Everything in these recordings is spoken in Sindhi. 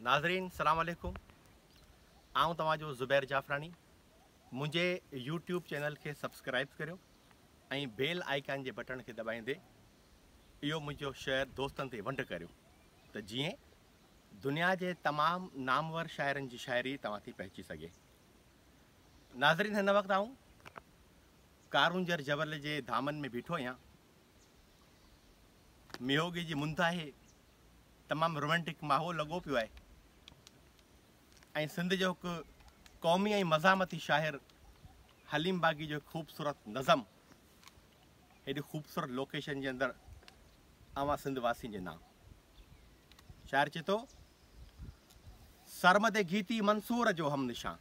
ناظرين سلام عليڪم آئون توهان جو زبير جعفراڻي منهنجي يوٽيوب چينل کي سبسڪرائب ڪريو ۽ بيل آئيڪان جي بٽڻ کي دٻائيندي اهو منهنجو شعر دوستن تي ونڊ ڪريو ته جيئن دنيا جي تمام نامور شاعرن جي شاعري توهان تائين پهچي سگهي ناظرين هن وقت آئون ڪارونجهر جبل جي دامن ۾ بيٺو آهيان مينهوڳي جي مند آهي تمام رومانٽڪ ماحول لڳو پيو آهي ۽ سنڌ جو هڪ قومي ۽ مزاحمتي شاعر حليم باغي جو خوبصورت نظم هيڏي خوبصورت لوڪيشن جي اندر اوهان سنڌ واسين جي نام شاعر چئي ٿو سرمد گيتي منصور جو هم نشان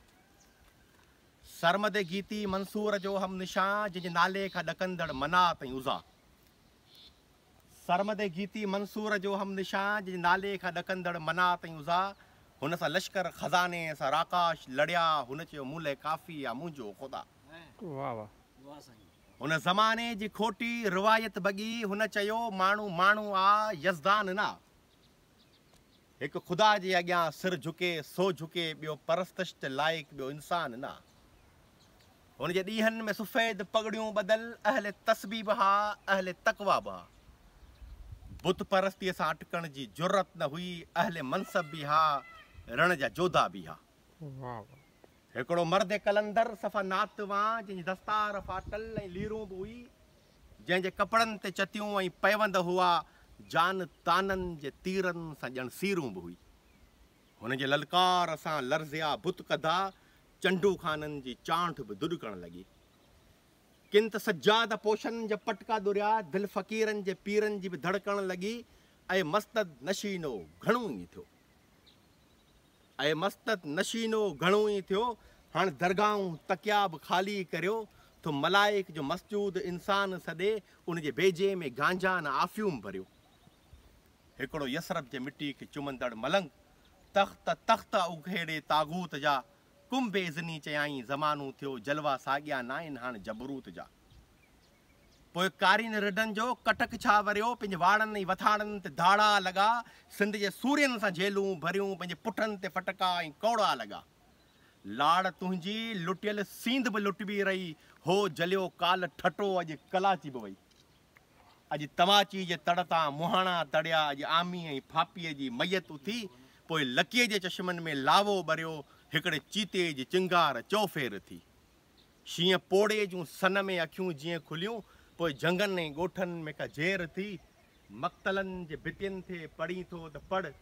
سرمد گيتي منصور جو هم نشان جنهن جي نالي کان ڏڪندڙ منات ۽ عزيٰ سرمد گيتي منصور جو هم نشان جنهن جي نالي کان ڏڪندڙ منات ۽ عزيٰ هن سان لشڪر خزاني سان راڪاش لڙيا هن چيو مون لئه ڪافي آ منهنجو خدا. واه واه. هن زماني جي کوٽي روايت ڀڳي هن چيو ماڻهو ماڻهو آ يزدان نه آ. هڪ خدا جي اڳيان سر جهڪي سو جهڪي ٻيو پرستش جي لائق ٻيو انسان نه آ. هن جي ڏينهن ۾ سفيد پڳڙيون ٻڌل اهل تسبيح به ها اهل تقويٰ به ها. بت پرستيء سان اٽڪڻ جي جرئت نه هئي اهل منصب به ها رڻ جا جوڌا به ها. هڪڙو مرد قلندر صفا ناتوان جنهن جي دستار ڦاٽل ۽ ليرون به هئي جنهن جي ڪپڙن تي چتيون ۽ پيوند هئا، جان طعنن جي تيرن سان ڄڻ سيرون به هئي. هن جي للڪار سان لرزيا بت ڪدا، چنڊو خانن جي چانٺ به ڌڏڪڻ لڳي. ڪن ته سجاده پوشن جا پٽڪا ڏريا، دل فقيرن جي پيرن جي به ڌڙڪڻ لڳي، اي مسند نشينو گهڻو ئي ٿيو. اي مسند نشينو گهڻو ئي ٿيو، هاڻ درگاهون تڪيا به خالي ڪريو، ٿو ملائڪ جو مسجود انسان سڏي، ان جي ڀيجي ۾ گانجا نه آفيوم ڀريو. هڪڙو يثرب جي مٽي کي چمندڙ ملنگ، تخت تخت اگهيڙي طاغوت جا، قم باذني چيائين زمانو ٿيو، جلوا ساڳيا ناهن هاڻ جبروت جا. پوء ڪارين رڍن جو ڪٽڪ ڇا وريو، پنهنجي واڙن ۽ وٿاڻن تي ڌاڙا لڳا، سنڌ جي سورين سان جيلون ڀريون، پنهنجي پٽن تي ڦٽڪا ۽ ڪوڙا لڳا. لاڙ تنهنجي لٽيل سينڌ به لٽبي رهي، هو جليو ڪالهه ٺٽو اڄ ڪلاچي به وئي. اڄ تماچي جي تڙ تان مهاڻا تڙيا، اڄ آمي ۽ ڦاپيء جي ميت اٿي، پوء لڪيء جي چشمن ۾ لاوو ٻريو، هڪڙي چيتي جي چنگار چؤڦير ٿي. شينهن پوڙهي جون سن ۾ اکيون جيئن کليون، پوء جهنگن ۽ ڳوٺن ۾ ڪا جير ٿي. مقتلن جي ڀتين تي پڙهين ٿو ته پڙهه،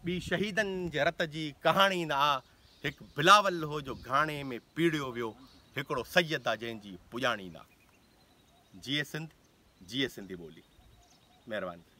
ٻي شهيدن جي رت جي ڪهاڻي نه آ. هڪ بلاول هو جو گهاڻي ۾ پيڙيو ويو، هڪڙو سيد آ جنهن جي پڄاڻي نه آ. جيئي سنڌ، جيئي سنڌي ٻولي. مهرباني.